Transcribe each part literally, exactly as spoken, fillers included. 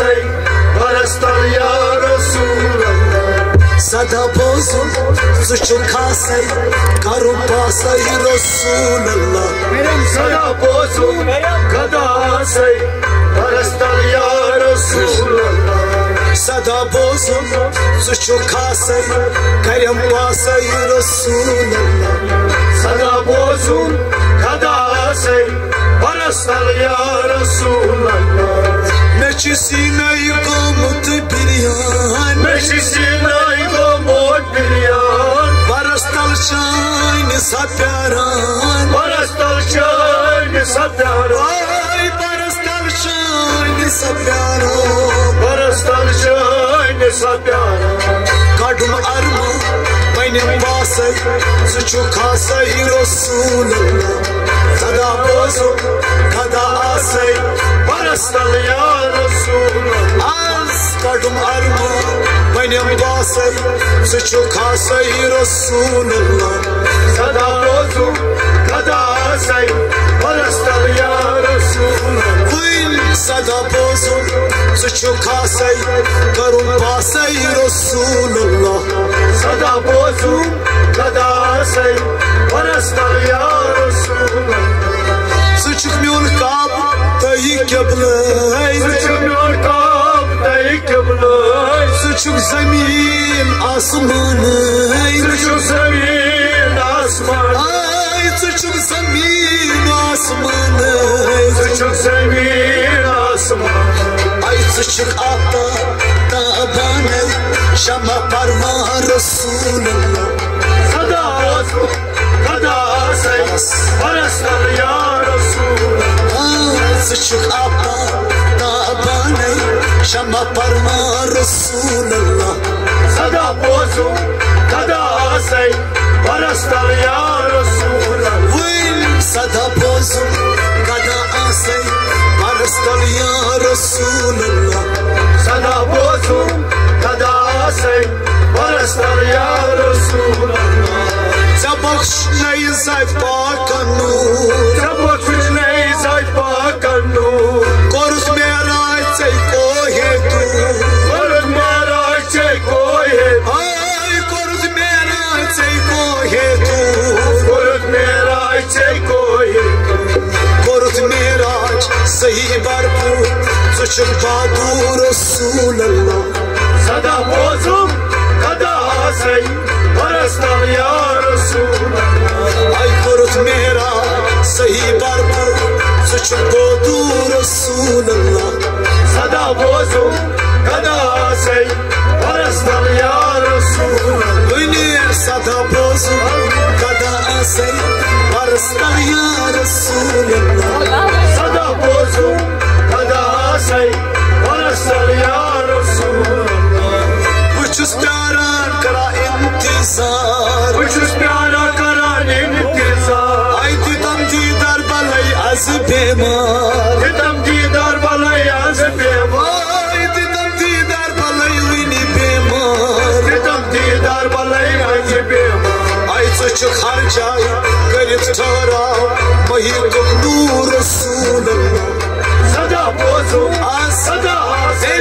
پرستل یا رسول اللہ۔ صدا بوزُم، ژٕ چھُکھ خاصے، کرُم پاسے رسول اللہ۔ صدا بوزُم، خدا آسے، پرستل یا رسول اللہ۔ صدا بوزُم، ژٕ چھُکھ خاصے، کرم پاسے رسول اللہ۔ صدا بوزُم، خدا آسے، پرستل یا رسول اللہ۔ مےٚ چھُ سیٖنے گوٚمُت بِریان۔ مےٚ چھُ سیٖنے گوٚمُت بِریان۔ پرستل چانہِ سا پیاران۔ پرستل چانہِ سا پیاران۔ آے پرستل چانہِ سا پیاران۔ پرستل چانہِ سا پیاران۔ کڑُم ارمان پننہِ پاسے، ژٕ چھُکھ خاصے رسول اللہ۔ صدا بوزُم، خدا آسے، پرستل یا رسول اللہ۔ آز کڑُم ارمان پننہِ پاسے، ژٕ چھُکھ خاصے رسول اللہ۔ صدا بوزُم، خدا آسے، پرستل یا رسول اللہ۔ وۄنۍ صدا بوزُم، ژٕ چھُکھ خاصے، کرُم پاسے رسول اللہ۔ صدا بوزُم، خدا آسے، پرستل یا رسول اللہ۔ ژٕ چھُکھ میون کعبہٕ تہٕ یہِ قبلہٕ۔ ژٕ چھُکھ میون کعبہٕ تہٕ یہِ قبلہٕ۔ ژٕ چھُکھ زمین آسمان۔ ژٕ چھُکھ زمین آسمان۔ آے ژٕ چھُکھ زمین آسمان۔ ژٕ چھُکھ زمین آسمان۔ آے ژٕ چھُکھ آفتاب تابان، شمع پروان رسول اللہ۔ صدا بوزُم، خدا آسے، پرستل یا رسول اللہ۔ آ، ژٕ چھُکھ آفتاب تابان، شمع پروان رسول اللہ۔ صدا بوزُم، خدا آسے، پرستل یا رسول اللہ۔ وۄنۍ صدا بوزُم، خدا آسے، پرستل یا رسول اللہ۔ صدا بوزُم، خدا آسے، پرستل یا رسول اللہ۔ ژےٚ بخشنَے ذاتِ پاکن نوٗر۔ ژےٚ بخشنَے ذاتِ پاکن نوٗر۔ کوٚرُتھ معراج ژےٚ کوہے طور۔ کوٚرُتھ معراج ژےٚ کوہے۔ آے کوٚرُتھ معراج ژےٚ کوہے طور۔ کوٚرُتھ معراج ژےٚ کوہے طور۔ کوٚرُتھ معراج صحیح بھرپوٗر، ژٕ چھُکھ بہادُر رسول اللہ۔ صدا بوزُم، خدا آسے، پرستل یا رسول اللہ۔ آے کوٚرُتھ معراج صحیح بھرپوٗر، ژٕ چھُکھ بہادُر رسول اللہ۔ صدا بوزُم، خدا آسے، پرستل یا رسول اللہ۔ وۄنۍ صدا بوزُم، خدا آسے، پرستل یا رسول اللہ۔ صدا بوزُم، خدا آسے، پرستل یا رسول اللہ۔ بہٕ چھُس پیاران کران انتظار۔ بہٕ چھُس پیاران کران انتظار۔ آے دِتم دیٖدار بلے از بیمار۔ دِتم دیٖدار بلے از بیمار۔ آے دِتم دیٖدار بلے وٕنہِ بیمار۔ دِتم دیٖدار بلے از بیمار۔ آے ژٕ چھُکھ ہر جایہِ کٔرِتھ ٹھہراو محیطُک نوٗر رسول اللہ۔ صدا بوزُم، آ صدا آسے،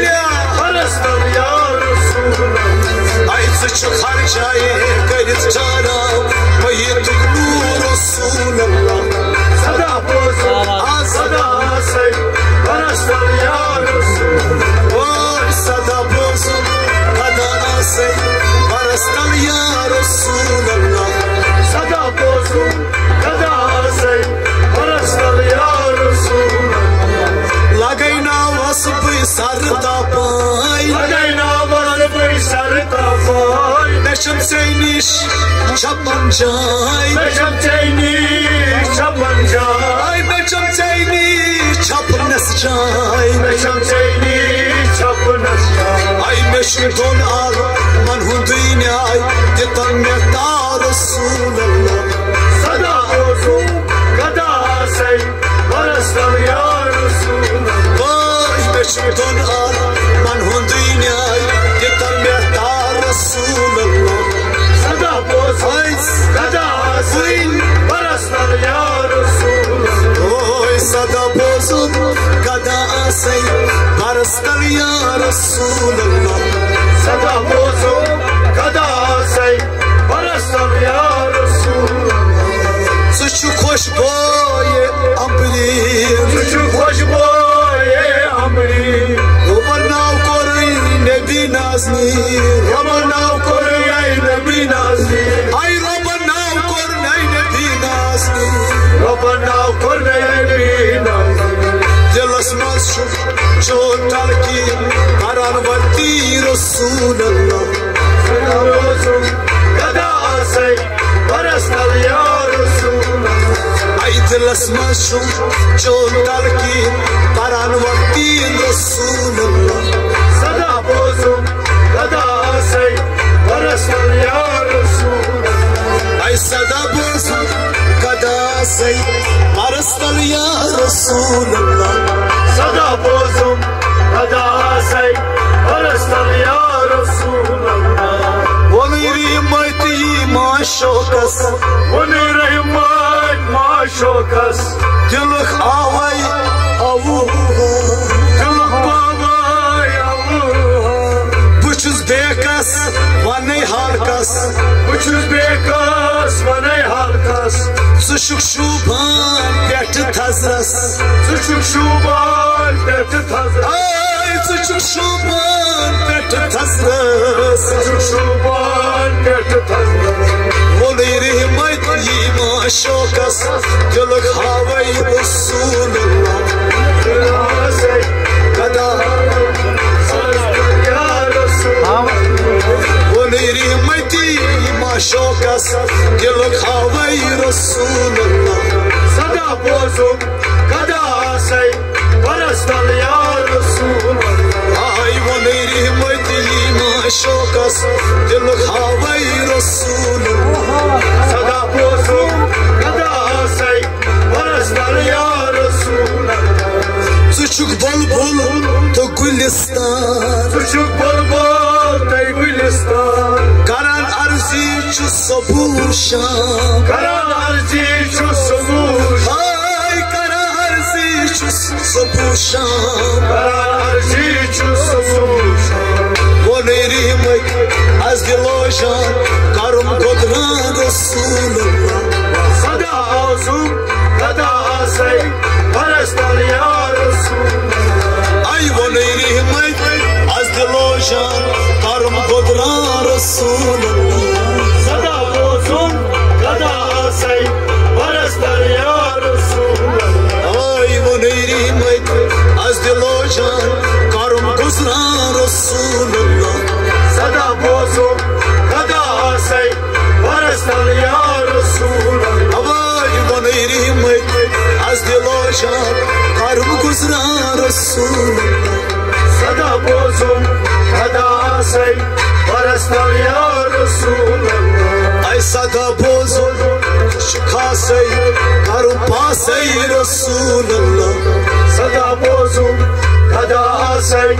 پرستل یا رسول اللہ۔ آے ژٕ چھُکھ ہر جایہِ کٔرِتھ ٹھہراو محیطُک نوٗر رسول اللہ۔ صدا بوزُم، آ صدا آسے، پرستل یا رسول اللہ۔ وۄنۍ صدا بوزُم، خدا آسے، پرستل یا رسول اللہ۔ صدا بوزُم، خدا آسے، پرستل یا رسول اللہ۔ لگے ناوس بہٕ سر تاپاے۔ لگے ناوس بہٕ سر تاپاے۔ مےٚ چھم ژےٚ نِش چھپن جاے۔ مےٚ چھم ژےٚ نِش چھپن جاے۔ مےٚ چھم ژےٚ نِش چھپنس جاے۔ مےٚ چھم ژےٚ نِش چھپنس جاے۔ آے مےٚ چھُ دۄن عالمن ہُنٛدُے نیاے، دِتن مےٚ تار رسول اللہ۔ صدا بوزُم، خدا آسے، پرستل یا رسول اللہ۔ وٲے مےٚ چھُ دۄن عالمن ہُنٛدُے نیاے، دِتن مےٚ تار رسول اللہ۔ صدا بوزُم، خدا آسے، پرستل یا رسول اللہ۔ وٲے صدا بوزُم، خدا آسے، پرستل پرستل یا رسول اللہ۔ صدا بوزم گدا آسے پرستل یا رسول اللہ۔ ژٕ چھُکھ خۄشبوئے امبری۔ ژٕ چھُکھ خۄشبوئے امبری۔ رۄبن ناو کوٚرُے نبی نازنی۔ رۄبن ناو کوٚرُے نبی نازنی۔ اے رۄبن ناو کوٚر نبی نازنی۔ رۄبن ناو کوٚر نبی نازنی۔ دلس منٛز چھُ چون تلقین کران وتی رسول اللہ۔ صدا بوزم گدا آسے پرستل یا رسول اللہ۔ اے دلس منٛز چھُ چون تلقین کران وتی رسول اللہ۔ صدا بوزم گدا آسے پرستل یا رسول اللہ۔ اے صدا بوزم گدا آسے پرستل یا رسول اللہ۔ صدا بوزم گدا آسے پرستل یا رسول اللہ۔ ووٚنُے رحمت یی ما شوقس۔ ووٚنُے رحمت ما شوقس۔ دلُک آوے اوُہ۔ دلُک آوے اوُہ۔ بہٕ چھُس بیکس ونے حالکس۔ بہٕ چھُس بیکس ونے حالکس۔ ژٕ چھُکھ شوٗبان پٮ۪ٹھٕ تھزرس۔ ژٕ چھُکھ شوٗبان پٮ۪ٹھٕ تھزرس۔ اے، ژٕ چھُکھ شوٗبان پٮ۪ٹھٕ تھزرس۔ ژٕ چھُکھ شوٗبان پٮ۪ٹھٕ تھزرس۔ ووٚنُے رحمت یی ما شوقس۔ دلُک ہاوے رسول اللہ۔ گدا۔ ووٚنُے رحمت یی ما شوقس۔ دلُک ہاوے رسول اللہ۔ صدا بوزم گدا آسے پرستل یا رسول اللہ۔ آے ووٚنُے رحمت یی ما شوقس۔ دلُک ہاوے رسول اللہ۔ صدا بوزم گدا آسے پرستل یا رسول اللہ۔ ژٕ چھُکھ بلبل تہٕ گُلستان۔ ژٕ چھُکھ بلبل تہٕ گُلستان۔ کران عرضی چھُ صبوح شام۔ کران عرضی چھُ صبوح شام۔ ہاے کران عرضی چھُ صبوح شام۔ کران عرضی چھُ صبوح شام۔ ووٚنُے رحمت از دلو جان کرم گودران رسول اللہ۔ صدا بوزم گدا آسے پرستل یا رسول اللہ۔ اے ووٚنُے رحمت از دلو جان کرم گودران رسول اللہ۔ صدا بوزم گدا آسے پرستل یا رسول اللہ۔ اے ووٚنُے رحمت از دلو جان کرم گودران رسول اللہ۔ صدا بوزم گدا آسے پرستل یا رسول اللہ۔ اے ووٚنُے رحمت از دلو جان کرم گودران رسول اللہ۔ صدا بوزم گدا آسے پرستل یا رسول اللہ۔ اے صدا بوزم چھُ خاصے کرم پاسے رسول اللہ۔ صدا بوزم گدا آسے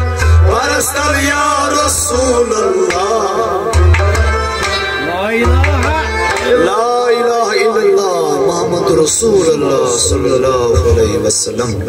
پرستل یا رسول اللہ۔ لا الہ الا اللہ محمد رسول اللہ صلی اللہ علیہ وسلم۔